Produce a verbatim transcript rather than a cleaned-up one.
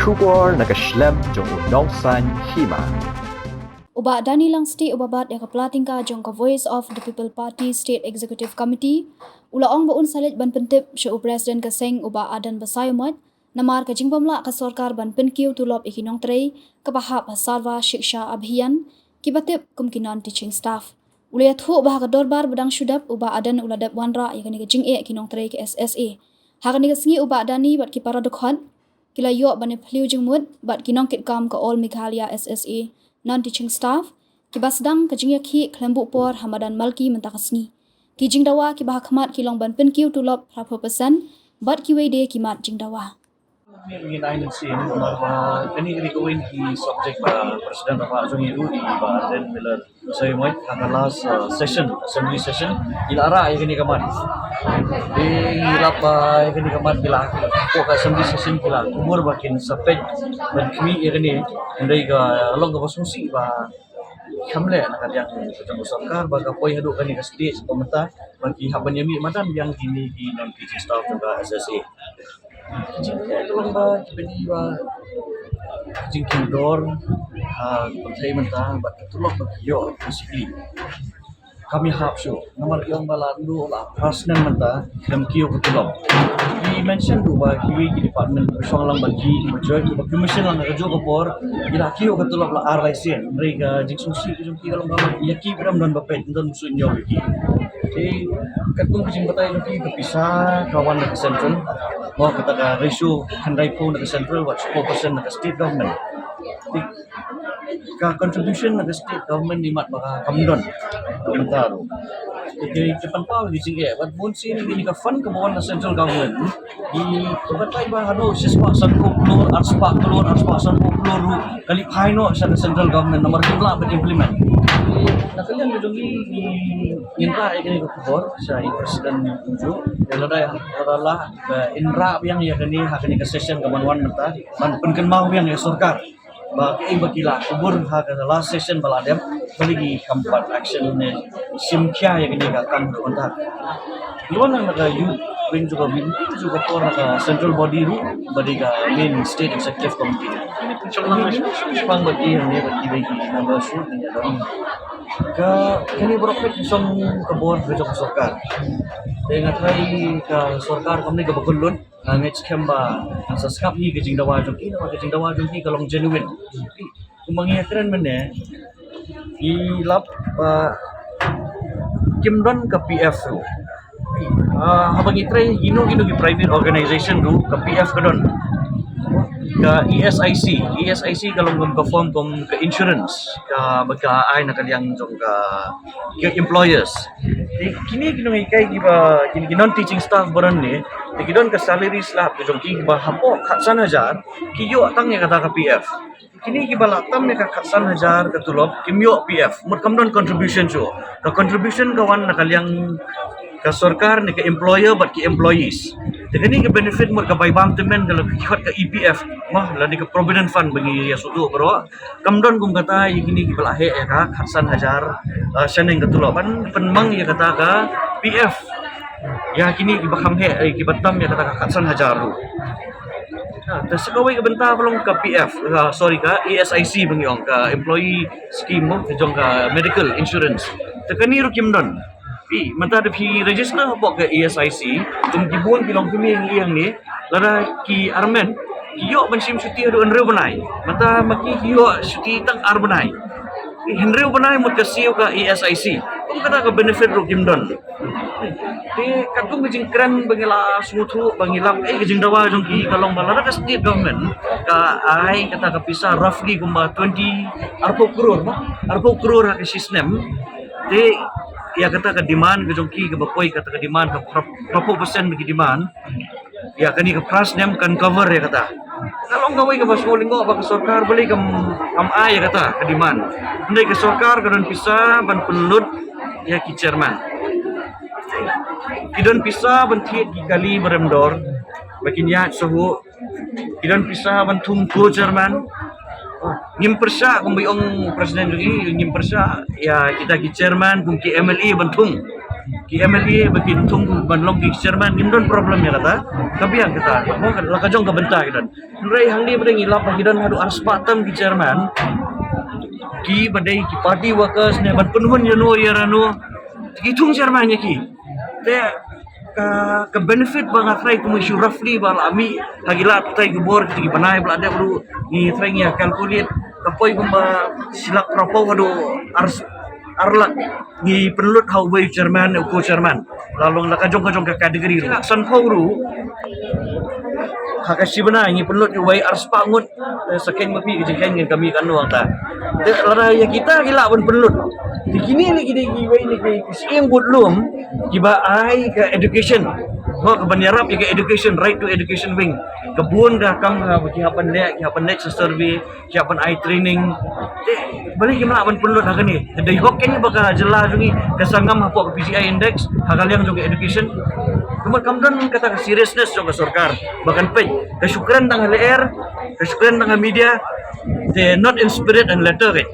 Khubor na ka shlem jong u Nongsaiñ Hima. U Bah Danny Langstieh uba bat ïa ka pla tyngka jong ka Voice of the People Party State Executive Committee u la ong ba un sa leit ban pyntip sha u President ka seng u Bah Ardent Basaiawmoit namar ka jingbym lah ka sorkar ban pynkiew tulop ïa ki nongtrei kaba hap ha Sarva Shiksha Abhiyan kiba tip kum ki non-teaching staff. U la ïathuh ba ha ka dorbar ba dang shu dep u Bah Ardent u la dep wanrah ïa kane ka jingeh ki nongtrei ka S S A. Ha kane ka sngi u Bah Danny bad ki para dkhot ki la ïoh ban ïaphylliew jingmut bad ki nongkitkam ka All Meghalaya S S A non-teaching staff kiba sdang ka jingïakhih khlem buh por ha madan Malki mynta ka sngi. Ki jingdawa kiba ha khmat ki long ban pynkiew tulop phra phew percent bad kiwei de ki mat jingdawa. Ngi nai nang sien namar ba kane ka dei kawei ki subject ba President Rabah jong ngi ruh i Bah Ardent Miller Basaiawmoit ha ka last uh, session, assembly session, i la rah ïa kane ka mat. Te ngi lap ba ïa kane ka mat ki la, ko ka assembly session ki la kumno ba kin sa peit ban khmih ïa kane, hynrei ka long kaba sngewsih ba kham leh na ka liang ka jong ka sorkar ba ka poi haduh kane ka stage ba mynta ba ki hap ban ïa mih madan biang kine ki non-teaching staff jong ka S S A. Jingeh ka long ba ki pynïaid ba jingkiew dor ha ka pyrthei mynta bad ka tulop ba ki ïoh basically kam ïahap shuh namar ki ong ba la ndu la phra snem mynta khlem kiew ka tulop. Ki mention ruh ba kiwei ki department ba shong lang bad ki ba join ki ba commission lang ka juh ka por ki la kiew ka tulop la ar lai sien. Hynrei ka jingsngewsih ka jong ki ka long ba ïa ki ba dang don ba peit, don shu ñiew ïa ki. Te katkum ka jingbatai jong ki ka pisa ka wan na ka central, mo kata ka ratio khyndai phew na ka central wat shiphew percent na ka state government. Te ka contribution na ka state government i mat ba ka kam don. Ka mynta ruh. Te ka, ka pynpaw ki jingeh bad bun sien kine ka fund kaba wan na central government. Ki, ki batai ba haduh shispah sanphew klur, arspah klur, arspah sanphew klur ruh ka leit phai noh sha ka central government namar kim lah ban implement. Te na ka liang ka jong ngi, ngi ngin rah ïa kane ka khubor sha i President Puju. Ïa lada, lada lah ba in rah biang ïa kane ha kane ka session kaban wan mynta ban pynkynmaw biang ïa sorkar ba kaei ba ki la kubur ha ka last session ba la dep, balei ki kam pat action ne shim khia ïa kane ka kam ruh mynta. Ngi wan na ka youth wing jong ka, wing jong ka por na ka central body ruh ba dei ka main state executive committee. Ngi shong lang, ngi shong lang ba ki hangne ba ki dei ki member shu ne ïa dong. Ka kane baroh peit shong ka bor ka jong ka sorkar. Te nga tharai ka sorkar kam dei kaba kyllut. Nga ngeit skhem ba ngan sa sngap hi ka jingdawa jong ki, namar ka jingdawa jong ki ka long genuine. Kumba ngi ïakren mynne, ngi lap ba kim don ka P F ruh. Ah, haba ngi trei ïa kino kino ki private organization ruh ka P F ka don. Ka E S I C, E S I C ka long kum ka form kum ka insurance kaba ka ai na ka liang jong ka, ka employers. Te kine ki nonghikai kiba, kine ki non-teaching staff baroh ne, te ki don ka salary slab ka jong ki kiba hapoh khatsan hajar ki ïoh tang ïa kata ka P F. Kine kiba la tam ïa ka khatsan hajar ka tulop kim ïoh P F, mut kam don contribution shuh. Ka contribution ka wan na ka liang ka sorkar ne ka employer bad ki employees. Te kane ka benefit mut ka bai bam tymmen ka la ki khot ka E P F, mo, lane ka provident fund ba ngi ïa sngewthuh baroh. Kam don kum kata ïa kine kiba la heh ïa ka khatsan hajar, eh, shaneng ka tulop ban pynmang ïa kata ka P F ïa kine kiba kham heh, eh, kiba tam ïa kata ka khatsan hajar ruh. Ha, te sa kawei ka bynta ba long ka P F, ah, sorry, ka E S I C ba ngi ong, ka employee scheme, mo, ka jong ka medical insurance. Te kane ruh kim don. Phi, mynta da phi register hapoh ka E S I C, kum ki bun ki longkmie ngi ïa ngi, lada ki armet ki ïoh ban shim shuti haduh hynriew bnai. Mynta ma ki ki ïoh shuti tang ar bnai. Hynriew bnai mut ka siew ka E S I C. Kum kata ka benefit ruh kim don. Te katkum ka jingkren ba ngi la sngewthuh, ba ngi lap, eh, ka jingdawa jong ki ka long ba lada ka state government ka ai kata ka pisa roughly kumba twenty, arphew klur, mo? Arphew klur ha ka shi snem. Te ïa kata ka demand ka jong ki kaba poi kata ka demand ka phra-, phra phew percent ba ki demand. Ïa kane ka phra snem kan cover ïa kata. Ka long kawei kaba sngewlyngngoh ba ka sorkar balei kam, kam ai ïa kata ka demand. Hynrei ka sorkar ka don pisa ban pynlut ïa ki chairman. Ki don pisa ban thied ki kali ba rem dor ba kin ïaid shuh. Ki don pisa ban thung co-chairman. Ngim pyrshah, kumba ong president jong ngi, ngim pyrshah ïa kita ki chairman kum ki M L A ban thung. ki M L A ba ki thung ban long ki chairman, ngim don problem ïa kata. Ka biang kata, mo, la ka jong ka bynta ki don. Hynrei hangne ba ngi lap ba ki don haduh arspah tam ki chairman, ki ba dei ki party workers ne ban pynhun ïa no ïa rano, ki thung chairman ïa ki. Te ka, ka benefit ba nga trai kum issue roughly ba la mih ha ki lad trai ki bor ki bnai ba la dep ruh, ngi trai ngi ïa calculate ka poi kumba shi lak phraphew haduh ar, ar lak ngi pynlut ha uwei u chairman, u co-chairman. La long la ka jong ka jong ka category ruh. Sanphew ruh ha ka shi bnai ngi pynlut uwei arspah ngut. Eh, sa khein ma phi ka jingkhein ngan kami kan nuang ta. Te lada ïa kita ki lah ban pynlut. Te kine ne ki dei kiwei ne ki, ki syiem bud lum kiba ai ka education. Ho, ka ban ïarap ïa ka education, right to education wing. Ka bun ka kam ka ki hap ban leh, ki hap ban leh survey, ki hap ban ai training. Te balei kim lah ban pynlut ha kane? Te dei hok kane ba ka jylla jong ngi ka sa ngam hapoh ka P G I index ha ka liang jong ka education. Kumba kam don kata ka seriousness jong ka sorkar ba kan peit. Ka shu kren tang ha lyer, ka shu kren tang ha media, te not in spirit and letter, eh.